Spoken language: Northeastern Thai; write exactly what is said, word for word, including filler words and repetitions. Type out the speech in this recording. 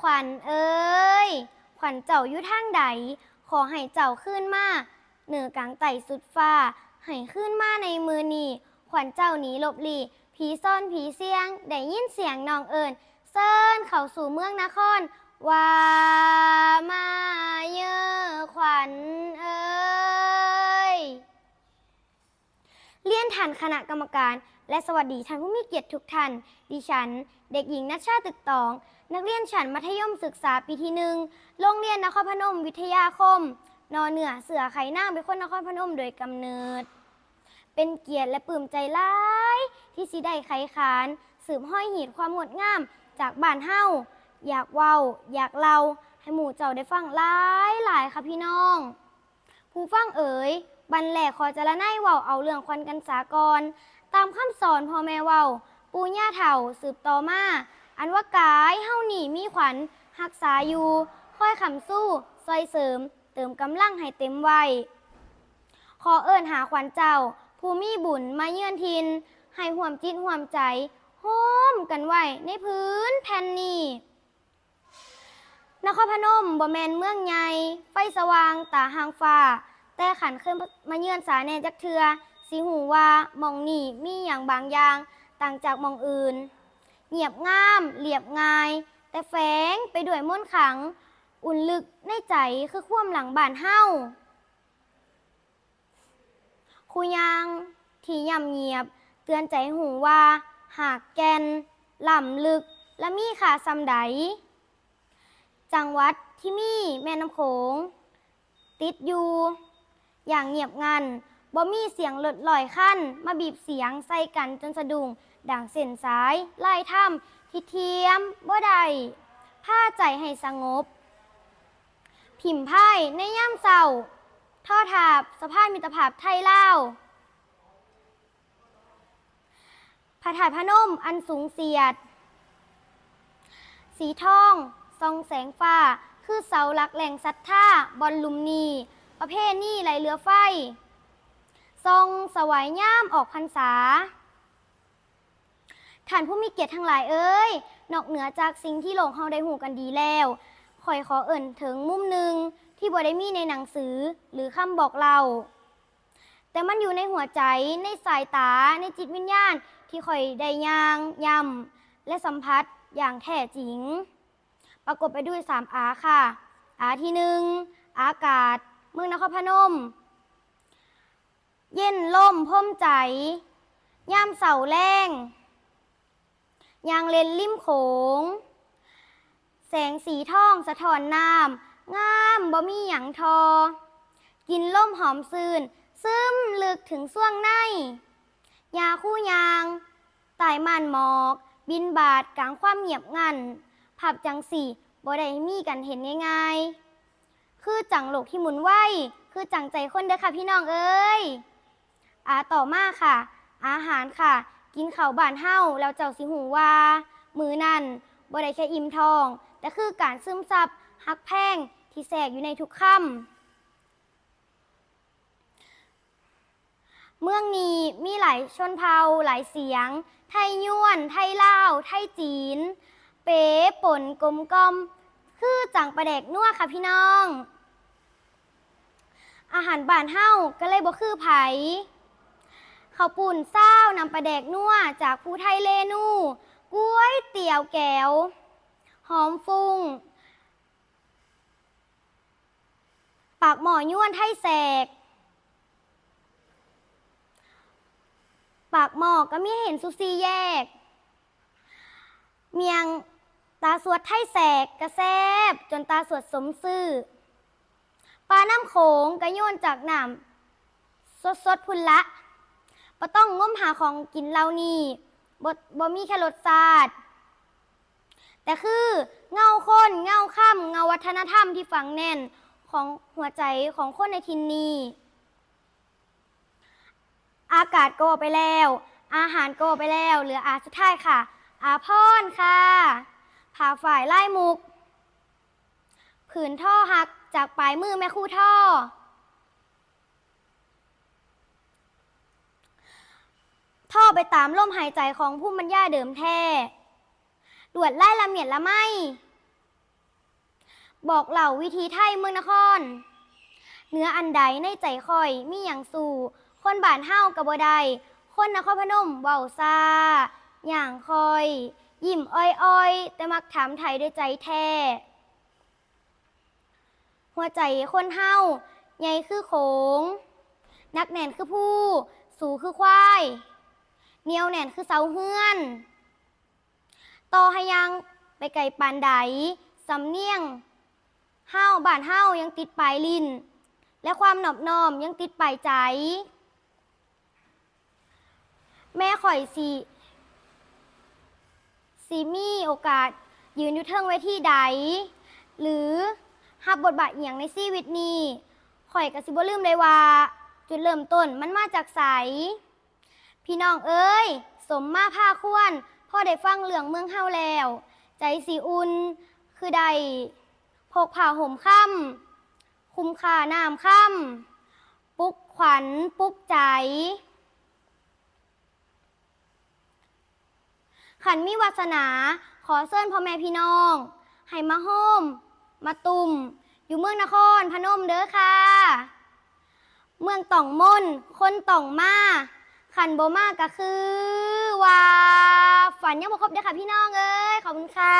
ขวัญเอ๋ย ขวัญเจ้าอยู่ทางใด ขอให้เจ้าคืนมา เหนือกลางใต้สุดฟ้า ให้คืนมาในมื้อนี้ ขวัญเจ้าหนีหลบลี้ ผีซ่อนผีเสี่ยง ได้ยินเสียงน้องเอิ้น เซิ้นเข้าสู่เมืองนคร ว่ามาเย้อขวัญเอ๋ย เรียนท่านคณะกรรมการ และสวัสดีท่านผู้มีเกียรติทุกท่าน ดิฉัน เด็กหญิง ณัชชา ตึกตอง นักเรียนชั้นมัธยมศึกษาปีที่หนึ่ง โรงเรียนนครพนมวิทยาคม นอเนื้อเสื้อไข่นาง เป็นคนนครพนมโดยกำเนิด เป็นเกียรติและปลื้มใจหลาย ที่สิได้ไขขาน สืบฮอยฮีตความงดงามจากบ้านเฮา อยากเว้า อยากเล่า ให้หมู่เจ้าได้ฟังหลายหลายค่ะพี่น้อง ผู้ฟังเอ๋ย บัดแรกขอจารณัยเว้าเอาเรื่องขวัญกันสาก่อน ตามคำสอนพ่อแม่เว้า ปู่ย่าเฒ่าสืบต่อมา อันว่ากายเฮานี่มีขวัญ รักษาอยู่ คอยค้ำชู ซ่อยเสริม เติมกำลังให้เต็มวัย ขอเอิ้นหาขวัญเจ้า ผู้มีบุญมาเยือนถิ่น ให้ร่วมจิตร่วมใจ โฮมกันไว้ในผืนแผ่นนี้ นครพนมบ่แม่นเมืองใหญ่ ไฟสว่างตาห่างฟ้า แต่คันเคยมาเยือนสาแหน่จักเทื่อ สิฮู้ว่าหม่องนี้มีหยังบางอย่างต่างจากหม่องอื่น เงียบงาม เรียบง่าย แต่แฝงไปด้วยมนต์ขลัง อุ่นลึกในใจคือความหลังบ้านเฮา คู่ย่างที่ย่ำเยียบ เตือนใจฮู้ว่าหากแก่นล้ำลึก และมีค่าส่ำใด จังหวัดที่มีแม่น้ำโขง ติดอยู่อย่างเงียบงัน บ่มีเสียงรถร้อยคัน มาบีบเสียงใส่กันจนสะดุ้ง ดังเส้นสายลายธรรมที่เทียมบ่ได้ พาใจให้สงบ ถิ่มไพร่ในยามเช้า ทอทาบสะพานมิตรภาพไทยลาว พระธาตุพนมอันสูงเสียด สีทองส่องแสงฟ้า คือเสาหลักแหล่งศรัทธา บ่อนลุ่มนี้ ประเพณีไหลเรือไฟ ส่องสวายยามออกพรรษา ท่านผู้มีเกียรติทั้งหลายเอ๋ย นอกเหนือจากสิ่งที่โลกเฮาได้ฮู้กันดีแล้ว ข้อยขอเอิ้นถึงมุมหนึ่งที่บ่ได้มีในหนังสือหรือคำบอกเล่า แต่มันอยู่ในหัวใจ ในสายตา ในจิตวิญญาณที่ข้อยได้ย่างย่ำและสัมผัสอย่างแท้จริง ประกอบไปด้วยสามอาค่ะ อาที่หนึ่ง อากาศ เมืองนครพนม เย็นลมพรมใจ ยามเช้าแลง ย่างเล่นริมโขง แสงสีทองสะท้อนน้ำ งามบ่มีหยังทอ กลิ่นลมหอมซื่น ซึมลึกถึงส่วงใน หญ้าคูหญ้าง ใต้ม่านหมอก บินบาดกลางความเงียบงัน ภาพจั่งซี้บ่ได้มีกันเห็นง่ายๆ คือจั่งโลกที่หมุนไว คือจั่งใจคนเด้อค่ะพี่น้องเอ๋ย อาต่อมาค่ะ อาหารค่ะ กินข้าวบ้านเฮาแล้วเจ้าสิฮู้ว่า มื้อนั้นบ่ได้แค่อิ่มท้อง แต่คือการซึมซับฮักแพงที่แทรกอยู่ในทุกคำ เมืองนี้มีหลายชนเผ่า หลายเสียง ไทยยวน ไทยลาว ไทยจีน เป๋ปนกลมกล่อม คือจั่งปลาแดกนัวค่ะพี่น้อง อาหารบ้านเฮาก็เลยบ่คือไผ ข้าวปุ้นซาวน้ำปลาแดกนัวจากผู้ไทยเรนู ก๋วยเตี๋ยวแก๋ว หอมฟุ้ง ปากหม้อยวนไทยแสก ปากหม้อก็มีให้เห็นสู่สี่แยก เมี่ยงตาสวดไทยแสกก็แซ่บจนตาสวดสมซื่อ ปลาน้ำโขงก็ยวนจากน้ำสดๆ พุ้นละ บ่ต้องงมหาของกินเหล่านี้ บ่ บ่มีแค่รสชาติ แต่คือเงาคน เงาคำ เงาวัฒนธรรมที่ฝังแน่นของหัวใจของคนในถิ่นนี้ อากาศก็ว่าไปแล้ว อาหารก็ว่าไปแล้ว เหลืออาสุดท้ายค่ะ อาพรค่ะ ผ้าฝ้ายลายมุก ผืนทอฮักจากปลายมือแม่ครูทอ ทอไปตามลมหายใจของภูมิปัญญาเดิมแท้ ลวดลายละเมียดละไม บอกเล่าวิถีไทยเมืองนคร เหนืออันใดในใจข้อยมีหยังสู้ คนบ้านเฮาก็บ่ได้ คนนครพนมเว้าซ่า ย่างค่อย ยิ้มอ้อยๆ แต่มักถามไถ่ด้วยใจแท้ หัวใจคนเฮาใหญ่คือโขง หนักแน่นคือภู สู้คือควาย เหนียวแน่นคือเสาเฮือน ต่อให้ย่างไปไกลปานใด สำเนียงเฮาบ้านเฮายังติดปลายลิ้น และความนอบน้อมยังติดปลายใจ แม้ข้อยสิ สิมีโอกาสยืนอยู่เทิงเวทีใด หรือรับบทบาทอิหยังในชีวิตนี้ ข้อยก็สิบ่ลืมเลยว่า จุดเริ่มต้นมันมาจากไส พี่น้องเอ้ย สมมาพาควร พอได้ฟังเรื่องเมืองเฮาแล้ว ใจสิอุ่น คือได้พกผ้าห่มค่ำ คุ้มค่าน้ำค่ำ ปลุกขวัญปลุกใจ คันมีวาสนา ขอเชิญพ่อแม่พี่น้อง ให้มาโฮม มาตุ้ม อยู่เมืองนครพนมเด้อค่ะ เมืองต้องมน คนต้องมา คันบ่มาก็คือว่า ฝันยังบ่ครบเด้อค่ะพี่น้องเอ้ย ขอบคุณค่ะ